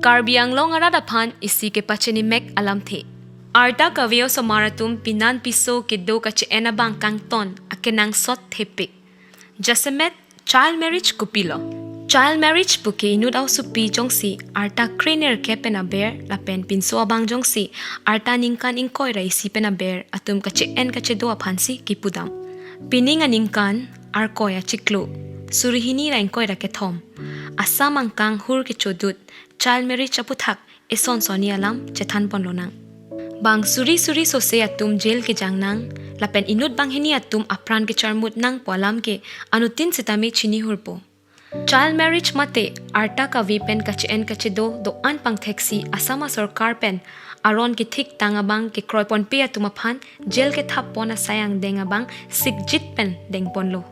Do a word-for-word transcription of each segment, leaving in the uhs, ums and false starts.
Karbi Anglong arat aphan isi kepachini mek alamthe. Arta kave osomar atum pinan piso kedo kache-en abang kangton akenangsot thepik. Jasemet, child marriage kopilo? Child marriage puke inut aosopi jongsi arta krenerkep pen aber lapen pinso abang jongsi arta ningkan ingkoi ra isi pen aber atum kache-en kachedo aphansi kipudam. Pining aningkan Arkoi achiklo suri hini ra ingkoi ra kethom Assam angkang hur kechodut child marriage aputhak eson sonni alam chethanponlonang. Bang suri suri sose atum jail kejang nang lapen inut banghini atum apran kecharmut nangpo alam ke anuttin sitame chinihurpo. Child marriage mate arta kave pen kache-en kachedo do-an pangtheksi Assam asorkar pen aron kethiktang abang kekroiponpe atum aphan jail kethappon asai angdeng abang sikjit pen dengponlo.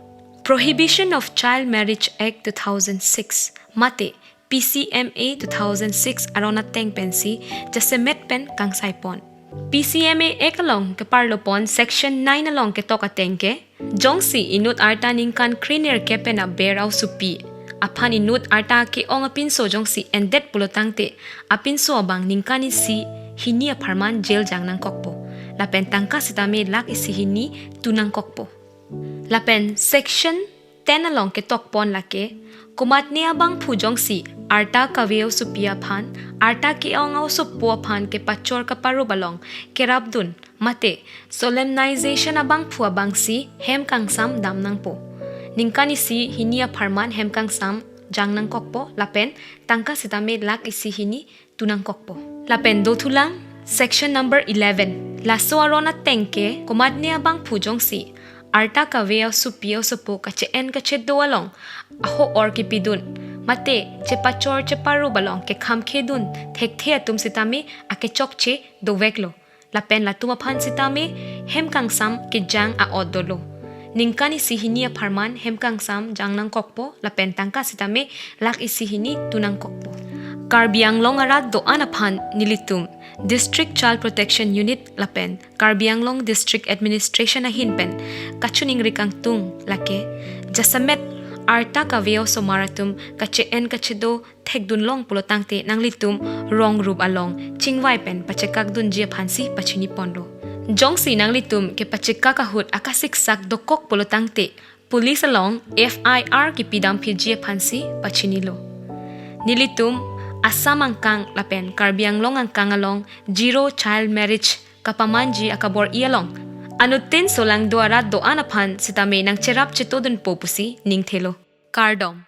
Prohibition of Child Marriage Act two thousand six mate P C M A two thousand six aron ateng pensi jasemet pen kangsaipon. P C M A Act along keparlopon Section nine along ketok ateng ke, jongsi inut arta ningkan krenerkep pen aber aosopi aphan inut arta ke-ong apinso jongsi endet pulotangte apinso abang ningkan isi hini apharman jail jang nangkokpo lapen tangka sitame lakh isi hini tu nangkokpo. Lapen Section ten along ketokpon lake, komatne abangphu jongsi arta kave osopi aphan arta ke-ong aosopo aphan kepachor kaparup along kerapdun mate solemnization abangphu abangsi hem kangsam dam nangpo. Ningkan isi hini apharman hem kangsam jang nangkokpo lapen tangka sitame lakh isi hini tu nangkokpo. Lapen dothulang Section number eleven. Laso aron ateng ke komatne abangphu jongsi arta kave osopi osopo kache-en kachedo along aho-or kipidun mate chepachor cheparup along kekhamkhedun thekthe atum sitame akechokche doveklo. Lapen latum aphan sitame hem kangsam kejang a-ot dolo. Ningkan isi hini apharman hem kangsam jang nangkokpo lapen tangka sitame lakh isi hini tu nangkokpo. Karbi Anglong arat do-an aphan nelitum District Child Protection Unit lapen Karbi Anglong District Administration ahin pen kachiningri kangtung lake, jasemet arta kave osomar atum kache-en kachedo thekdunlong pulotangte nanglitum rong rup along chingvai pen pachekakdunji aphansi pachiniponlo. Jongsi nanglitum kepachekak ahut akasiksak dokok pulotangte police along F I R kipidam phiji aphansi pachinilo. Nelitum Assam angkang lapen Karbi Anglong angkang along zero child marriage kapamanji akabor-i along anuttin solangdo arat do-an aphan sitame nangcherap chetodunpo pusi ningthelo. Kardom.